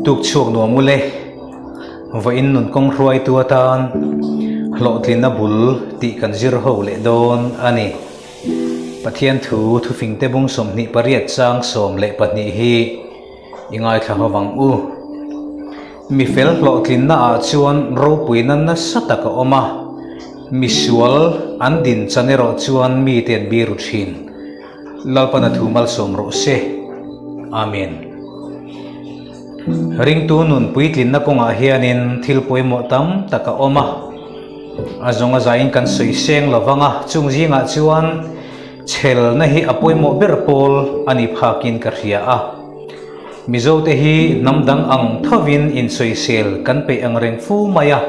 Tuk chhuak nuam ule, vawiin nun kawng hruaitu atan hlawhtlinna bul tih kan zir ho leh dawn a ni. Pathian thu thufingte bung 28 chang 12 hi i ngaithla ho vang u. Mi fel hlawhtlinna ah chuan ropuina nasa tak a awm a, mi sual an din chan erawh chuan mite an biru thin. Lalpan a thu malsawm rawh se. Amen. Ringtu nun puitlinna kawngah hianin thil pawimawh tam tak a awm a, a zawng a zaiin kan sawi seng lo vang a, chung zingah chuan chhelna hi a pawimawh ber pawl a ni phakin ka hria a. Mizote hi hnam dang ang thovin insawisel kan peih ang reng fu mai a,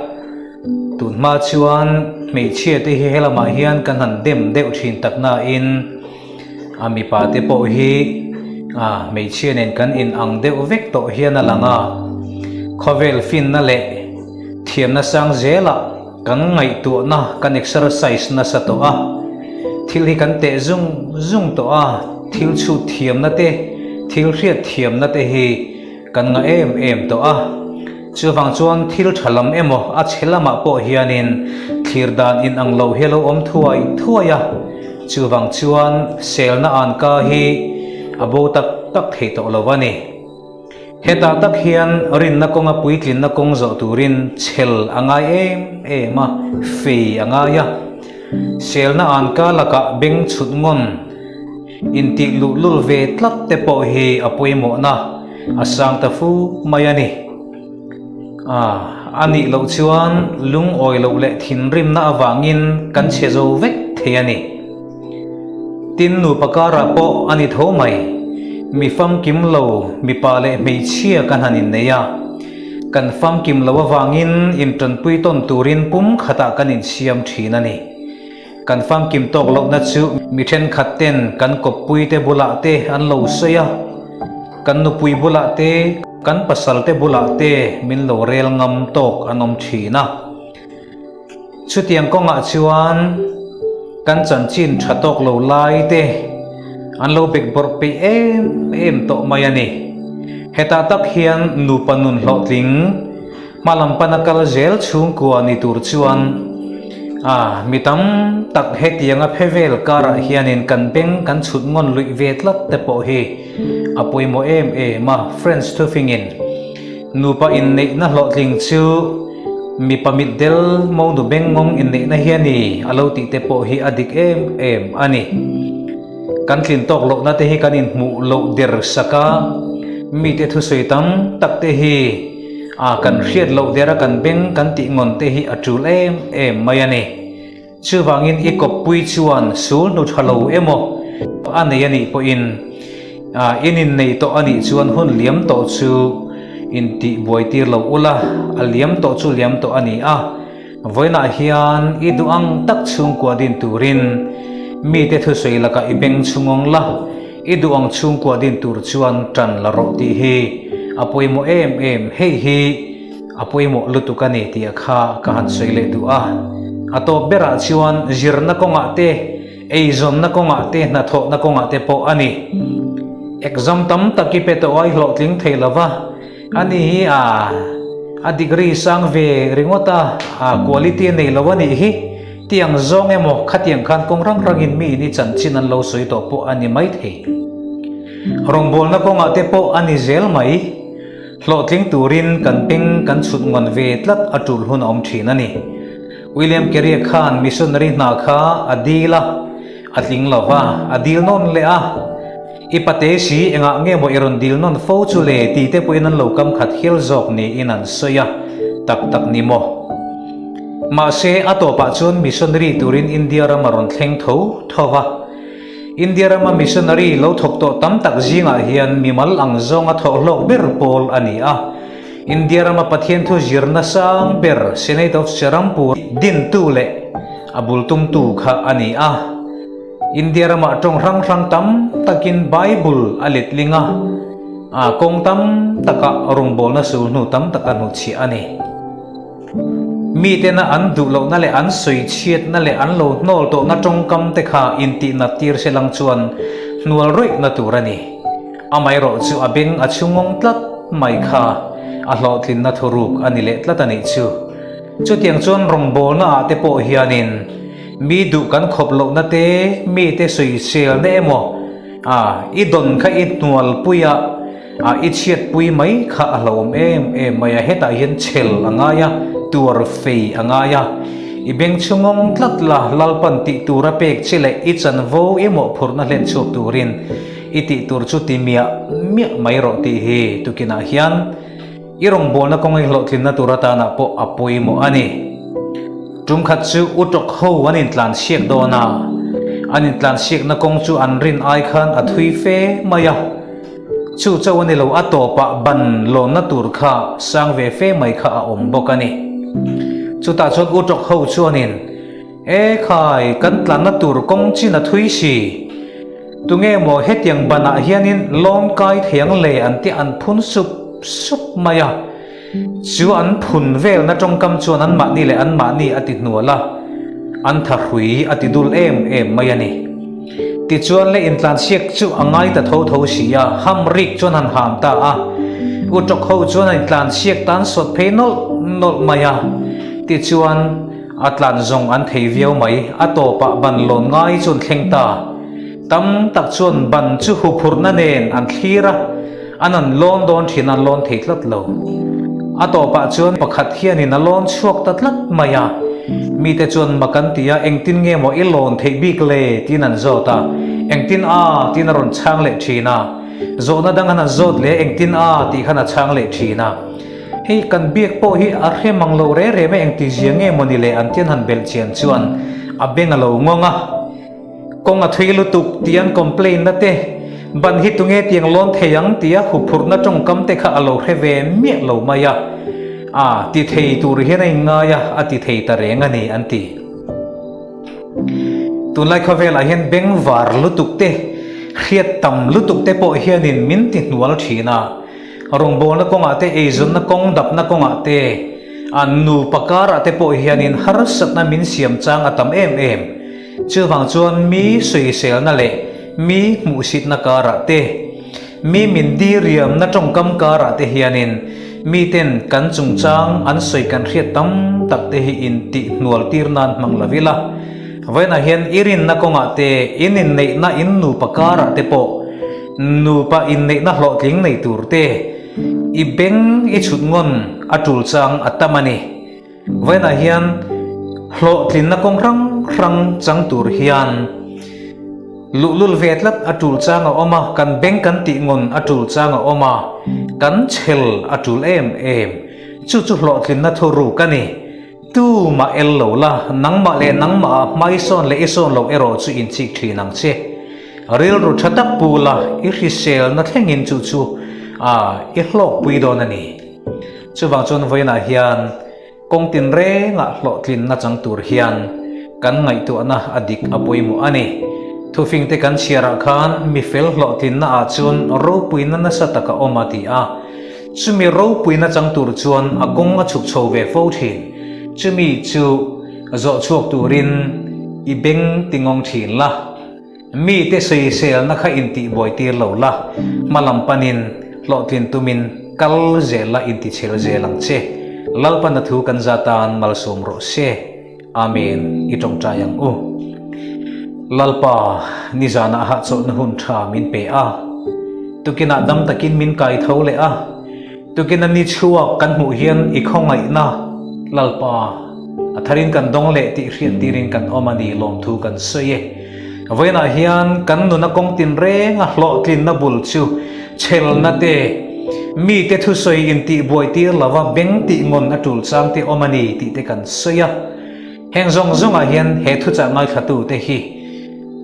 tun hma chuan hmeichhia te hi helamah hian kan han dem deuh thin tak nain, A mipa te pawh hi a hmeichhia nen kan in ang deuh vek tawh hian a lang a, khawvel finna leh thiamna sang zelah kan ngaihtuahna kan exercise nasa tawh a, thil hi kan teh zung zung tawh a, thil chhut thiamna te, thil hriat thiamna te hi Kan ngah em em tawh a, chuvang chuan thil tha lam emaw a chhe lamah pawh hianin thlir dan inang lo hi a lo awm thuai thuai a, chuvang chuan selna anka hi a bo tak tak thei tawh lo a ni. Hetah tak hian rinna kawnga puitlinna kawng zawh turin chhel a ngai em em a, fei a ngai a, selna anka lakah beng chhut ngawn, Intih luhlul ve tlat te pawh hi a pawimawhna a sang ta fu mai a ni. A, a nih loh chuan lungawi loh leh thinrimna avangin kan chhe zo vek thei a ni. Tin, nupa karah pawh a ni tho mai. Mi famkim lo mipa leh hmeichhia kan han innei a, kan famkim loh avangin intanpui tawn turin pum khatah kan insiam thin a ni. Kan famkim tawk lohna chu mi thenkhat ten kan kawppui te bulah te an lo sawi a, kan nupui bulah te, kan pasal te bulah te min lo rel ngam tawk an awm thin a. Chutiang kawngah chuan kan chanchin tha tawk lo lai te an lo bek bawrh peih em em tawh mai a ni. Hetah tak hian nupa nun hlawhtling, Hmalam pana kal zel chhungkua ni tur chuan a mi tam tak hetianga phe vel karah hianin kan beng kan chhut ngawn luih ve tlat te pawh hi a pawimawh em em a, French thufingin nupa inneihna hlawhtling chu mipa mitdel monu bengngawng inneihna hi a ni a lo tih te pawh hi a dik em em a ni. Kan tlin tawk lohna te hi kan inhmuh loh der sak a, mite thusawi tam tak te hi A kan hriat loh dera kan beng kan tih ngawn te hi a tul em em mai a ni. Chuvangin i kawppui chuan sul hnu tha lo emaw a nei a nih pawhin a in innei tawh a nih chuan hun liam tawh chu intih buai tir lo ula, a liam tawh chu liam tawh a ni a. Vawiinah hian i duh ang tak chhungkua din turin mite thusawi lakah i beng chhungawng la, i duh ang chhungkua din tur chuan tan la rawh tih hi a pawimawh em em, hei hi a pawimawh lutuk a ni tih kha ka han sawi leh duh a. A tawp berah chuan zirna kawngah te, eizawnna kawngah te, hnathawhna kawngah te pawh a ni. Exam tam tak i pe tawh a, i hlawhtling thei lo va. Ani hi a a degree sang ve ringawt a, a quality a nei lo a nih hi. Tiang zawng emaw khatiang khan kawng rang rangin mi in i chanchin an lo sawi tawh pawh a ni mai thei. Rawngbawlna kawngah te pawh a ni zel mai. Hlawhtling turin kan peng kan chhut ngawn ve tlat a tul hun a awm thin a ni. William Carey khan missionary hna kha a dil a, a tling lo va, a dil nawn leh a. I pate si engah nge maw i rawn dil nawn fo chu le tih te pawhin an lo kam khat hial zawk niin an sawi a, tak tak ni maw? Mahse, a tawpah chuan missionary turin India ram a rawn thleng tho tho va. India rama missionary lo thawk tawh tam tak zingah hian mimal ang zawnga thawh hlawk ber pawl a ni a. India rama Pathian thu zirna sang ber Senate of Serampur dintu leh a bultumtu kha a ni a. India ramah tawng hrang hrang tam takin Bible a letling a, a kawng tam takah rawngbawlna sul hnu tam tak a hnuchhiah a ni. Mitena an duh lohna leh an sawi chhiatna leh an lo hnawl tawhna tawngkam te kha intih nat tir se lang chuan hnual rawihna tur a ni. Amaherawhchu a beng a chhungawng tlat mai kha. a hlawhtlinna thuruk a ni leh tlat a nih chu. Chutiang chuan rawngbawlna ah te pawh hianin mi duh kan khawp lohna te, mite sawiselna emaw a i dawn kha i hnualpui a, a i chhiatpui mai kha a hlauhawm em em mai a, hetah hian chhel a ngai a, tuar fei a ngai a, i beng chhungawng tlat la Lalpan tih tura pek che leh i chanvo i mawhphurhna hlen chhuak turin i tih tur chu ti miah miah mai rawh tih hi tukinah hian I rawngbawlna kawng i hlawhtlinna tur atanah pawh a pawimawh a ni. Tum khat chu Utawk ho an intlansiak dawn a, an intlansiakna kawng chu an rin ai khan a thui fe mai a. Chu chauh a ni lo, a tawpah ban lawnna tur kha sang ve fe mai kha a awm bawk a ni. Chutah chuan Utawk ho chuanin, E khai, kan tlanna tur kawng chin a thui si. Tunge maw hetiang banah hianin lawm kai thei ang le an ti an phun sup sup mai a. Chu an phun velna tawngkam chuan anmahni leh anmahni a ti hnual a, an tha hrui a ti dul em em mai a ni. Tichuan le intlansiak chu a ngai ta tho tho si a, ham rik chuan han ham ta a. Utawk ho chuan an intlansiak tan sawt phei nawlh nawlh mai a. Tichuan. A tlan zawng an thei viau mai, a tawpah ban lawn ngai chuan thleng ta. Tam tak chuan ban chu huphurhna nen an thlir a, an an lawn dawn thin an lawn thei tlat lo. A tawpah chuan pakhat hianin a lawn chhuak ta tlat mai a, mite chuan mak an ti a, engtin nge maw i lawn theih bik le? tiin an zawt a, engtin a? tiin a rawn chhang leh thin a, zawhna dang an han zawt leh engtin a? tih khan a chhang leh thin a. Hei kan biak pawh hi a hre mang lo re re mai engti zia nge mawni le an tian han belh chian chuan a beng a lo ngawng a, kawng a thui lutuk tih an complain na te, ban hi tunge tiang lawn thei ang tia huphurhna tawngkam te kha a lo hre ve miah lo mai a, a ti thei tur hian a inngai a, a ti thei ta reng a ni an ti. Tunlai khawvelah hian bengvar lutuk te, hriat tam lutuk te pawh hianin min ti hnual thin a. Rawngbawlna kawngah te, eizawnna kawng dapna kawngah te, an nupa karah te pawh hianin harsatna min siam chang a tam em em. Chuvang chuan mi sawiselna leh mi hmuhsitna karah te, mi min diriamna tawngkam karah te hianin miten kan chungchang an sawi kan hriat tam tak te hi intihhnual tir nan hmang lo ila. Vawiinah hian i rinna kawngah te, in inneihna in nupa karah te pawh Nupa inneihna hlawhtling nei tur te, i beng i chhut ngawn a tul chang a tam a ni. Vawiinah hian hlawhtlinna kawng hrang hrang chang tur hian luhlul ve tlat a tul chang a awm a, kan beng kan tih ngawn a tul chang a awm a, kan chhel a tul em em. Chu chu hlawhtlinna thuruk a ni. Tu mah el lo la, nangmah leh nangmah ah hmai sawn leh i sawn loh erawh chu inchik thin ang che. Rilru tha tak pu la, i hriselna thlengin chu chu a i hlawkpui dawn a ni. Chuvang chuan vawiinah hian kawng tinrengah hlawhtlinna chang tur hian kan ngaihtuahna a dik a pawimawh a ni. Thufingte kan chhiarah khan mifel hlawhtlinna ah chuan ropuina nasa tak a awm a ti a. Chumi ropuina chang tur chuan a kawng a chhuk chho ve fo thin. Chumi chu zawh chhuak turin i beng ti ngawng thin la. Mite sawiselna kha intihbuai tir lo la, hma lam panin hlawhtlin tumin kal zel la intichhel zel ang che. Lalpana thu kan za tan malsawm rawh se. Amen. I tawngtai ang u. Lalpa, nizanah hahchawlhna hun tha min pe a. Tukinah dam takin min kai tho leh a. Tukina ni chhuak kan hmuh hian i khawngaihna, Lalpa, a tharin kan dawng leh tih hriat tirin kan awm a ni lawmthu kan sawi e. Vawiinah hian kan nuna kawng tinrenga hlawhtlinna bul chu chhelna te, mite thusawi intihbuai tir lova beng tih ngawn a tul chang te awm a ni tih te kan sawi a. Heng zawng zawngah hian he thuchah ngaithlatute hi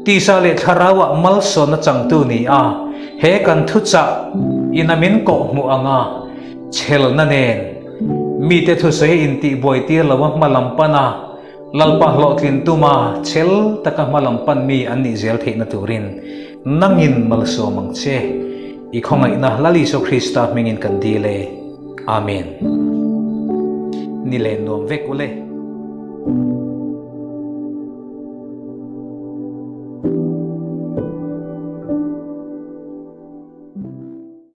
tisa leh thlarauah malsawnna changtu ni a, he kan thuchah ina min kawhhmuh anga chhelna nen mite thusawi intihbuai tir lova hma lam pan a, Lalpa hlawhtlin tuma chhel taka hma lam pan mi an nih zel theihna turin nangin malsawm ang che. I khawngaihna Lal Isua Krista hmingin kan dil e. Amen. Ni len nuam vek ule.